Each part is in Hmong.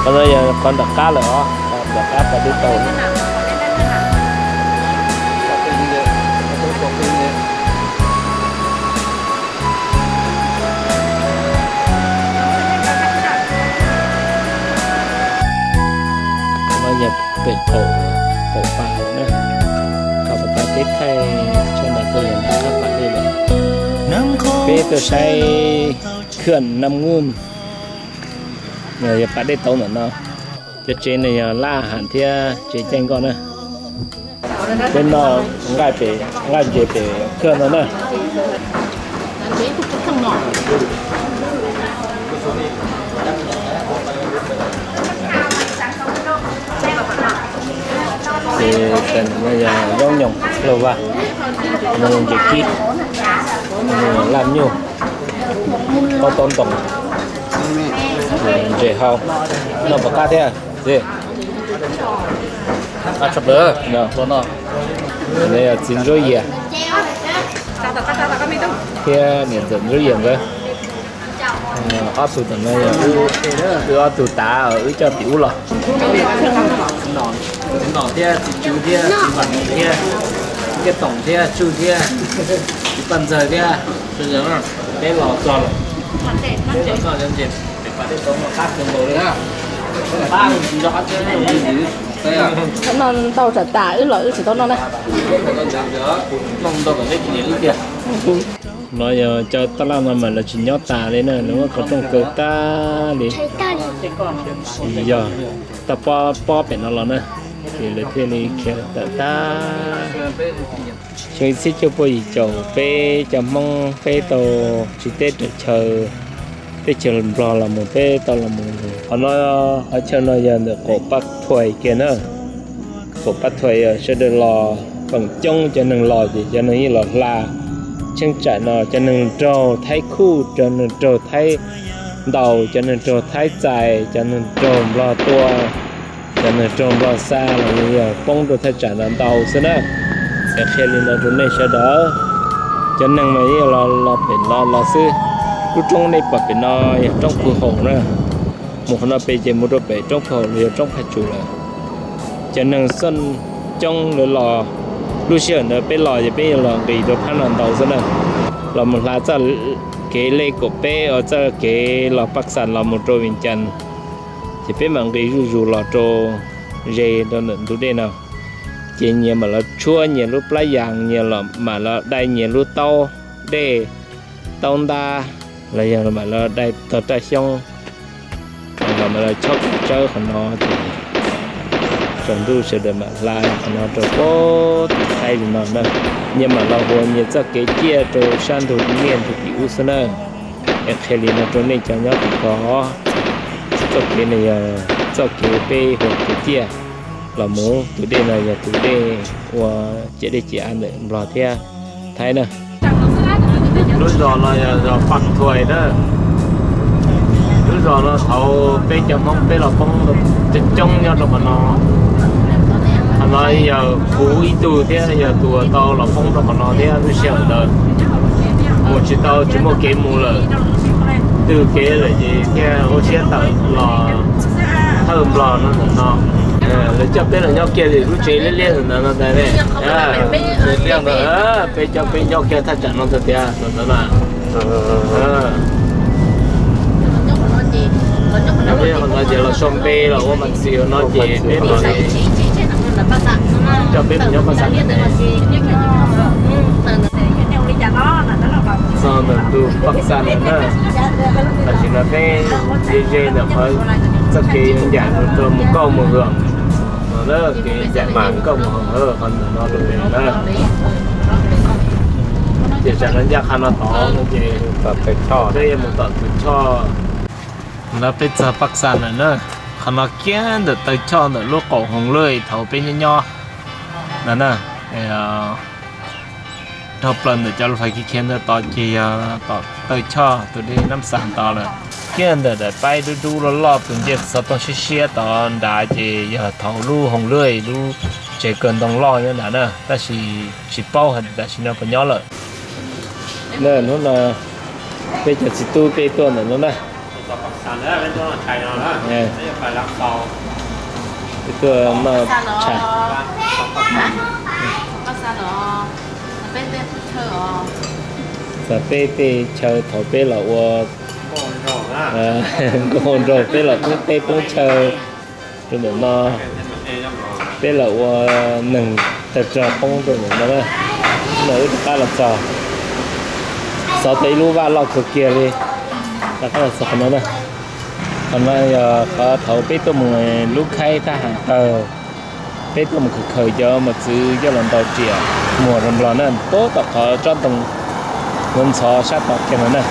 Qhov no yog qhov nram qab lawm os, nram qab pas dej tau. No yog pem qaum, qaum pas na, qhov pas tas peb thaij tshaj ntawd tuaj yog nram qab pas dej lawm. Peb tuaj saib khwj Nam Nub, yog pas dej tau ntawm no. Cov tsev no yog lab ham thiab tsev caij nkoj na. Peb noj nqaij pem, nqaij ntses pem khwj no na. Ces no yog zaub nyoos, lauj vaj, ntses kib, laj nyuj, pob tau ntoos, ntses hau, noj puas qab thiab? Txiv Ntsuab Yias thiab niam ntxawm Ntsuab Yias nkawd. Ob tug tam no yog wb ob tug tav wb coj tim ub los. Nom thiab txiv Tsw thiab txiv Vam thiab Nkiaj Toom thiab Tsuj thiab txiv Paj Ntxawg thiab, peb los txog lawm. Peb pas dej tau no qab kawg nkaus li. Qab tsis nco qab tseeb. Thaum no ntau tsam tas wb los wb tsis tau noj na. Noj ntau kom neb tsis nyiam wb tiag. No yog cov taj laj no mas lawv tsis nyob tas li na, lawv muab kaw rooj kaw tag li. Yog toj pob pob pem no los na, ces lawv thiaj li khiav tawm tag. Xyoo ib txhiab cuaj pua yim caum peb cov Hmoob peb tau tsiv teb raws chaw, teb chaws Nplog los mus peb tau los mus. Qhov no, qhov chaw no yog ntawm qaum Paj Thuais kiag na. Qaum Paj Thuais sawv daws los feem coob cov neeg los ces cov neeg yeej los hla cheeb tsam no, cov neeg raug Thaib khuj, cov neeg raug Thaib ntaus, cov neeg raug Thaib txais, cov neeg raug Nplog tua, cov neeg raug Nplog xa los yog poob rau thaj tsam no ntau xwb na. Es qhia li no rau nej sawv daws, cov neeg mas yeej los los pem no los xwb. Lub roob nej pom pem no yog roob Phu Haum na. Mus qhov no pem ces mus rau pem roob Phu Haum los yog roob Phaj Tsum lawm. Cov neeg xoj coob lawv los, lub sij hawm ntawd peb los ces peb los nqis rau phab no ntau xwb na. Los mus hla txoj kev lej kaum peb uas txoj kev los Paj Xas los mus rau Vias Cas, ces peb mam nqis zuj zus los rau ze rau ntawm ntug dej no. Ces nyias mam los tshuab nyias lub plab yas, nyias mam los dai nyias lub taub dej, taub ntab, los yog mam los dai tog raj xyoob, los mam los chob kom tsawb qhov no ces tsaus ntuj sawv daws mam hla qhov no rau pem tus thaib li no na. Nyias mam los hu nyias txoj kev ciaj rau sab ntug niaj ntug tim ub xwb na. Es qhia li no rau nej cov nyob tim ko, txoj kev no yog txoj kev peb hu kev ciaj los mus. Tus dej no yog tus dej ua ciam dej ciam av ntawm Nplog thiab Thaib na. Lub zos no yog zos Paj Thuais na. Lub zos no thaum peb cov Hmoob peb los poob coob coob nyob rau qhov no. Qhov no yog kuv ib tug thiab yog tus uas tau los poob rau qhov no thiab lub sij hawm ntawd mus tsis tau, tsis muaj kev mus lawm, twg kev lawm ces thiaj ua siab tawm los thawj Nplog no ntawm no. Lawv coj peb los nyob kiag tim lub tsev liab liab ntawm no ntag ne. Peb coj peb nyob kiag thaj tsam no ntag tiag ntawm no na. Peb qhov no ces los sau npe los ua mas txi no ces peb mam li coj peb mus nyob Paj Xas ntawm no. Txog ntawm tus Paj Xas ntawm na, tam sim no peb ze ze ntawm qhov txoj kev yuav ncaim rau mus Nkauj Mus Hwm no, kev ncaim mus Nkauj Mus Hwm qhov ntawm no rau pem na. Ces tsam no ncaj qha no tod no ces peb yuav mus tom tus choj. No peb txog Paj Xas lawm na. Qhov no kiag ntawm taw choj ntawm lub qaum Hoos Lwj thaum peb nyob nyob no na. Dhau plaws ntawm cov lus fais khiav khiav ntawd tod ces yog tom taw choj tus dej Nab Xas tod lawm. Kiag ntawm daim paib dub dub loj loj tus ncej xov tooj siab siab tod nrad ces yog thaum lub Hoos Lwj lub tsev kawg ntoo loj nyob nrad na, tab sis tsis paub hais tias tam sim no puas nyob lawm. Hnub no peb cov txiv tub peb tuaj ntawm no na, Peb tuaj noj tshais. Txog peb tej chaw thaum peb los ua nkauj nraug, peb los poob teb poob chaw rau ntawm no. Peb los ua neeg tawg rog poob rau ntawm no na. Hnub no wb rov qab los txog, xov tau ib lub vaj loj kawg kiag li, rov qab los txog qhov no na. Qhov no yog qhov thaum peb tuaj mus lub khaib thab ham tawg, peb tuaj mus khaws khaws cov mos txwv coj los ntaus riam muag rau Nplog na, puag tom qhov tsob ntoo ntxhov ntxhov sab tod kiag no na.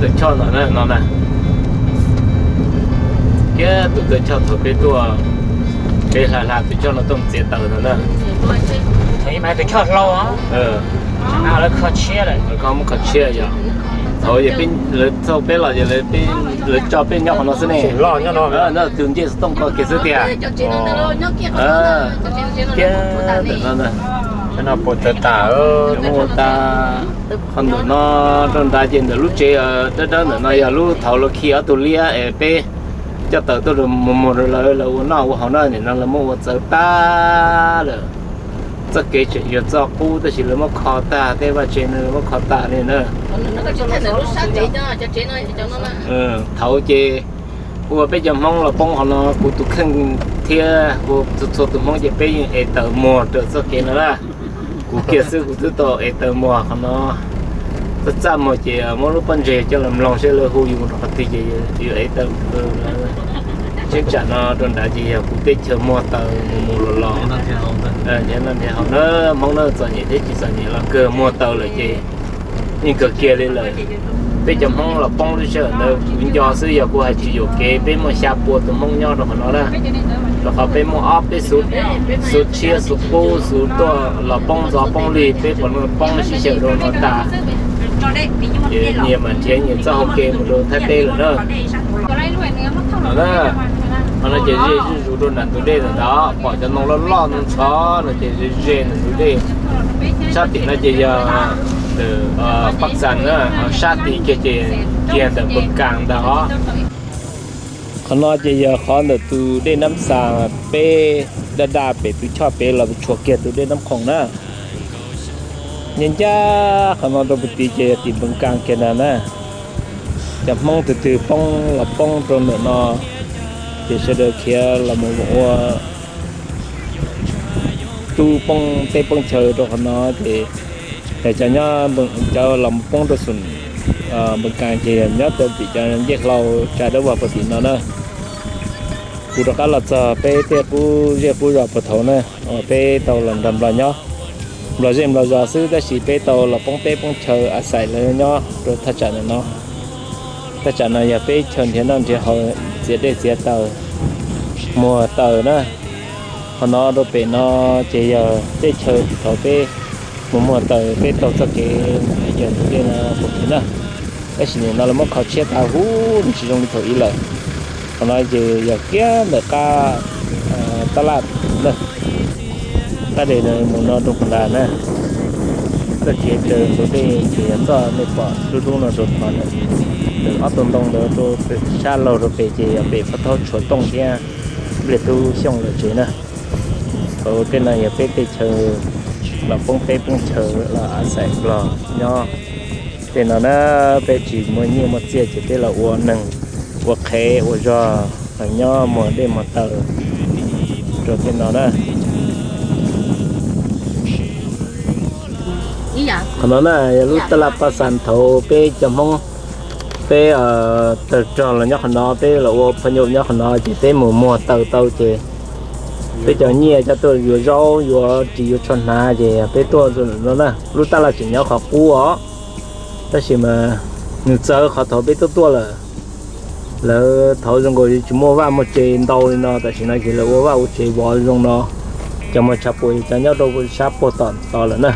Tus choj ntawm no na, kiag tus tawg choj thaum peb tuaj, peb hla hla tus choj no tuaj txiav taws ntawd na. Tus choj hlau, lawv kho tshiab lawm, kho muab kho tshiab yog. Thaum lawv thauj peb los lawv tso peb nyob qhov no xwb ne. Tus ncej xov tooj ko kiag xwb tiag. Kiag ntawm no, no puas tawg tas, muab ua tas. Qhov ntawm no rau nrad ces ntawm lub tsev dawb dawb ntawm no yog lub thaum lawv khi ob tug liab es peb coj taws tuaj mus muag rau lawv, lawv ua noj ua haus na, nim no lawv muab ua txawv tag lawm. Txoj kev tseem yuav txoj qub tab sis lawv muab kho tag, tej vaj tsev no lawv muab kho tas li na. Thaum ces ua peb cov Hmoob los poob qhov no, kuv tus kheej thiab ua txhua txhua tus Hmoob ces peb yeej ev taws muag raws txoj kev no na. Kuv kiag xwb kuv twb tau ev taws muag qhov no. Txaj txaj muag ces muab lub pob ntseg coj los mloog seb lawv hu yus rau qhov twg ces yus ev taws. Cheeb tsam no rau nrad ces yog kuv teb chaws muag taws mus mus los los. Nrhiav noj nrhiav haus na, Hmoob na txom nyem thiab tsis txom nyem los kawg muag taws lawm ces yeej kawg kiag li lawm. Peb cov Hmoob los poob lub sij hawm ntawd kuv nco xwb, yog kuv hais tsis yuam kev peb muaj xya pua tus Hmoob nyob rau qhov no na. Rau qhov peb muaj ob peb xuv tshiab xuv qub xuv tuaj los poob ntxov poob lig, peb puav leej poob sib xyaw rau no tas. Ces nyias mam nrhiav nyias txoj hau kev mus rau Thaib teb lawm na. Qhov no ces ze zuj zus rau nram ntug dej ntawm ntawd, pom cov ntoo loj loj ntoo ntxhov no ces ze ze nram ntug dej. Sab tim no ces yog Paj Xas na, sab tim kiag ces kiag ntawm Npawg Kas ntag os. Qhov no ces yog qhov ntawm tus dej Nab Xas, peb daj daj pem tus choj pem los tshuam kiag tus dej Nab Khoom na. Nyob ncaj qhov no rau pem tid ces yog tim Npawg Kas kiag ntag na. Cov Hmoob tus twg poob los poob rau ntawm no ces sawv daws khiav los mus ua tub poob teb poob chaw rau qhov no ces, cov nyob, cov los poob rau xum Npawg Kas ces yog nyob rau tim cov ncej hlau tsa dawb vag puag tim no na. Kuv rov qab los txog peb tej qub zej qub zos puag thaum na, uas peb tau los nrog Nplog nyob, Nplog zej Nplog zos xwb tab sis peb tau los poob teb poob chaw a xais lawv nyob rau thaj tsam ntawm no. Thaj tsam no yog peb chaw nrhiav noj nrhiav haus, txiav dej txiav taws, muag taws na. Qhov no rau pem no ces yog tej chaw thaum peb mus muag taws peb taug txoj kev ntawm ntug dej no puag tim na. Tab sis nim no lawv muab kho tshiab tas huv, nws tsis zoo li thaum ub lawm. Qhov no ces yog kiag ntawm qab tab laj na, qab deg mus no rau puag nrad na. Txoj kev raws ntug dej ces yog txoj nej pom dub dub no rau tod na. Ntawm ob tug ntoo ntawd rau sab laug rau pem ces yog pem Paj Thaub Tshuav Tooj thiab Npliag Tub Xyooj lawv tsev na. Hauv tej no yog peb tej chaw los poob teb poob chaw los a xais Nplog nyob. Tej no na peb tsis muaj nyiaj muaj txiaj ces peb los ua neeg, ua qhev ua zog los nyob muag dej muag taws rau tej no na. Qhov no na yog lub taj laj Paj Xas thaum peb cov Hmoob, peb tawg rog los nyob qhov no, peb los ua phaj nyuj nyob qhov no ces peb mus muag taws tau ces peb cov nyiaj coj tuaj yuav zaub yuav ris yuav tsho hnav ces peb tuaj no na. Lub taj laj tseem nyob qhov qub os, tab sis mas nws txawv qhov thaum peb tuaj tuaj lawm. Lawv thaum zoo nkaus tsis muaj vaj muaj tsev ntau li no, tam sim no ces lawv ua vaj ua tsev vov zoo no. Cov muag tshav puam cov nyob rau sab puag tom tod lawm na.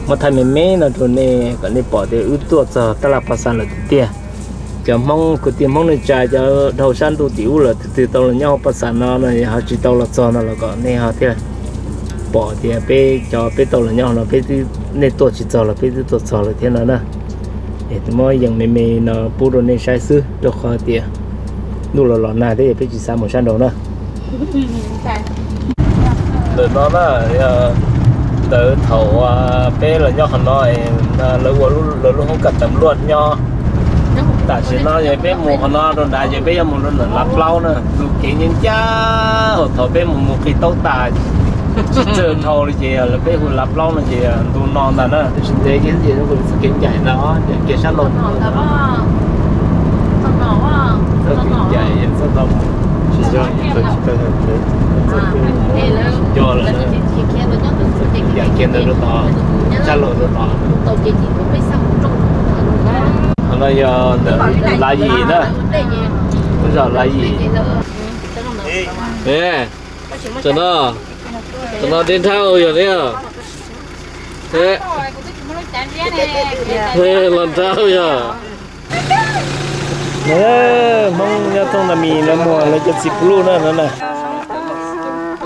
Muab thaij me me no rau nej kom nej pom tias wb tuaj txog taj laj Paj Xas lawm tiag tiag. Cov Hmoob kwv tij Hmoob neej tsa cov dhau sab ntuj tim ub lawm tus twg tau los nyob hauv Paj Xas no no ho tsis tau los txog no los kom nej ho thiaj pom tias peb cov peb tau los nyob no peb, nej tuaj tsis txog los peb twb tuaj txog lawm thiab no na. Muab yees me me no pub rau nej saib xwb rau qhov tias ntuj los los nag thiab peb tsis xav mus sab nraud na. Ntawm no na, ntawd thaum peb los nyob qhov no, lawv ua lawv lub hoob kas tam luaj nyob. Tam sim no ces peb mus qhov no rau nrad ces peb yuav mus rau ntawm Lav Plaub na, tus kev ncaj ncaj hauv thaum peb mus mus qis taub tas tsis txawj dhau li ces lawv peb hu Lav Plaub no ces ntu no ntag na. Tsis ntev ces kev ncaim ntag, kev sab laug. Txoj kev ncaim txoj no tsis yog, tsis yog lawm. Txoj kev ncaim kiag ntawd rau tod, sab laug rau tod. Qhov no yog ntawm Lav Yim na, lub zos Lav Yim. Tam no, tam no deb nrhab yog li. Los nrhab yog. Hmoob nyob Thoob Nas Mis lawv muag lawv cov txiv pus luj na no na.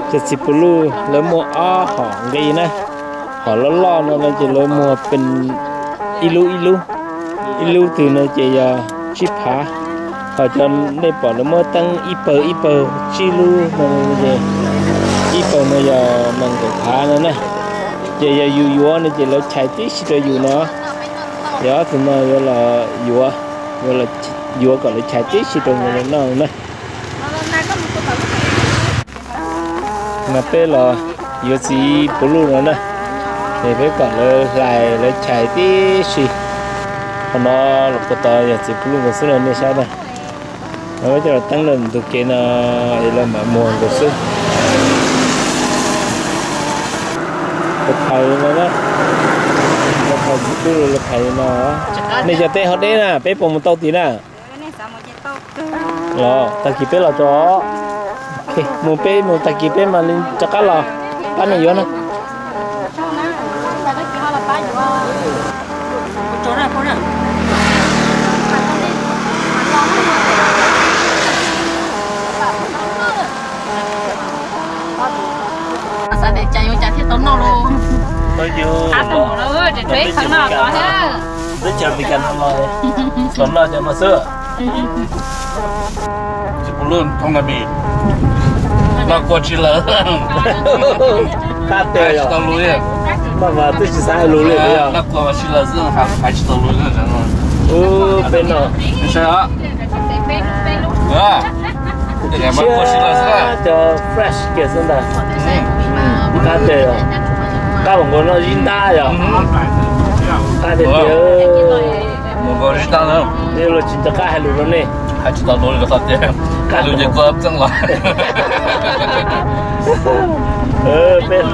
Cov txiv pus luj lawv muag ob hom nqi na. Hom loj loj no no ces lawv muag pes ib lub ib lub, ib lub twg no ces yog tsib phav. Ho cov nej pom lawv muab teeb ib pawg ib pawg tsib lub no ces ib pawg no yog nees nkaum phav no na. Ces yog yus yuav no ces lawv chais tib si rau yus no. Ces ob tug no yuav los yuav, yuav kom lawv chais tib si rau mus noj na. Mas peb los yuav txiv pus luj no na, es peb kom lawv hlais lawv chais tib si. Qhov no los puag tod yog txiv pus luj nkaus xwb los nej saib na. Peb coj los teeb rau ntug kev no es lawv mam muag nkaus xwb. Lawv phais no na, lawv phais txiv pus luj lawv phais no. Nej cov teb ho deb na, peb puas mus tau tim na? Los tag kis peb los tso. Mus peb mus tag kis peb mam li rov qab los pab nej yuav na. Xav tias cas yuav cas thiaj tau noj lauj. Qab tau mus lawm, tseem tshuav ib qho no tod thiab. Teb chaws Amelikas no los los noj cov no xwb. Txiv pus luj Thoob Nas Mis, noj kua tsis lawm. Qab tiag, tsis tau lus li. Noj mas twb tsis xav hais lus li yog. Noj kua mas tsis lawm xwb, hais tsis tau lus li. Ub, peb noj. Siab, cov fresh kiag xwb ntag. Qab tiag, qab npaum nkaus noj zib ntab yog. Qab tiag tiag. Nkaus zib ntab na. Luag tsis nco qab hais lus rau nej. Hais tsis tau lus li rau qhov tias hais lus ces kua txeej los. Peb